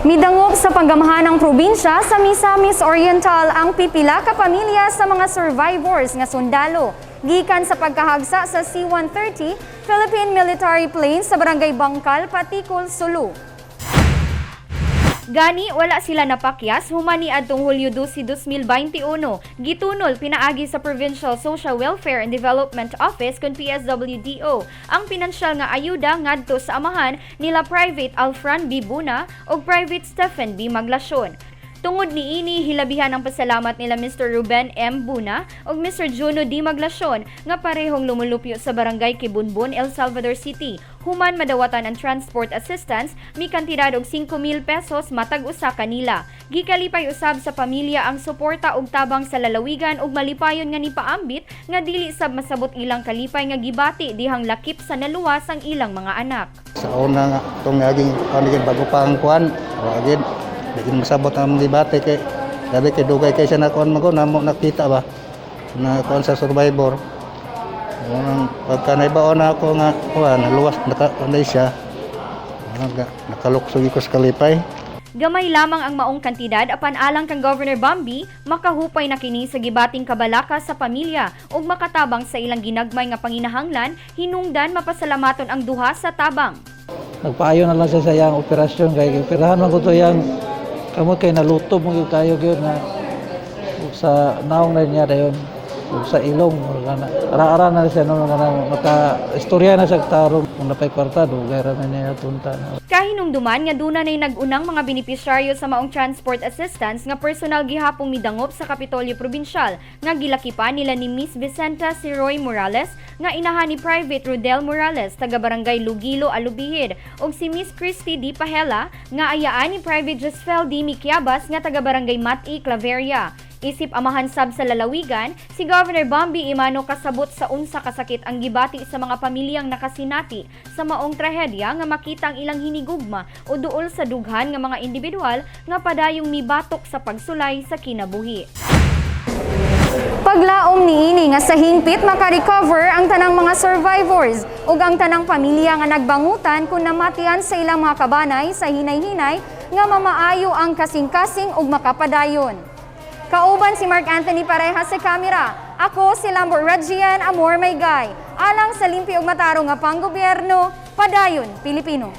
Midangop sa panggamhanang probinsya sa Misamis Oriental ang pipila ka pamilya sa mga survivors nga sundalo gikan sa pagkahagsa sa C-130 Philippine Military Plane sa Barangay Bangkal, Patikul, Sulu. Gani wala sila napakyas human ni adtong Hulyo 12, 2021. Gitunol pinaagi sa Provincial Social Welfare and Development Office kon PSWDO ang pinansyal nga ayuda ngadto sa amahan nila Private Alfran B. Buna ug Private Stephen B. Maglasyon. Tungod niini, hilabihan ang pasalamat nila Mr. Ruben M. Buna ug Mr. Juno D. Maglasyon nga parehong lumulupyo sa Barangay Kibunbun, El Salvador City. Human madawatan ang transport assistance, mikantidad og 5,000 pesos matag usa kanila. Gikalipay usab sa pamilya ang suporta ug tabang sa lalawigan ug malipayon nga nipaambit nga dili sab masabot ilang kalipay nga gibati dihang lakip sa naluwas ang ilang mga anak. Sa una nga, itong naging kanigin bago pa ang kuan, wagin, di masabot ang gibati kay sabi kay dugay kay siya na kuan mago namo nakita ba na kuan sa survivor. Unang pagka naibaon na ako nga kuan luwas naka kuan siya. Unang nakaluksog ko sa kalipay. Gamay lamang ang maong kantidad, apan alang kang Governor Bambi, makahupay na kini sa gibating kabalaka sa pamilya ug makatabang sa ilang ginagmay nga panginahanglan, hinungdan mapasalamaton ang duha sa tabang. Nagpaayo na lang siya sa iyang operasyon kay operahan man ko to iyang kamot kay nalutob mo gyud kayo gyud na ug sa naong na niya dayon ug sa ilong kana ara-ara na siya no kana maka istorya na siya tarong kung napay kwarta, dugay ra man niya tunta na. Kahinumduman nga duna nay nag-unang mga benepisyaryo sa maong transport assistance nga personal gihapong midangop sa Kapitolyo Provincial nga gilakipan nila ni Miss Vicenta Siroy Morales nga inahan ni Private Rodel Morales, taga Barangay Lugilo, Alubijid, ug si Miss Christy D. Pahela nga ayaan ni Private Josfel D. Miquiabas nga taga Barangay Mati, Claveria. Isip amahan sab sa lalawigan, si Governor Bambi Emano kasabot sa unsa kasakit ang gibati sa mga pamilyang nakasinati sa maong trahedya nga makita ang ilang hinigugma o duol sa dughan nga mga individual nga padayong mibatok sa pagsulay sa kinabuhi. Paglaom niini nga sa hingpit makarecover ang tanang mga survivors ug ang tanang pamilya nga nagbangutan kung namatian sa ilang mga kabanay sa hinay-hinay nga mamaayo ang kasing-kasing ug makapadayon. Kauban si Mark Anthony Pareja sa kamera. Ako si Lambor Regian Amor Maygay. Alang sa limpi ug matarong nga panggobyerno, padayon Pilipino.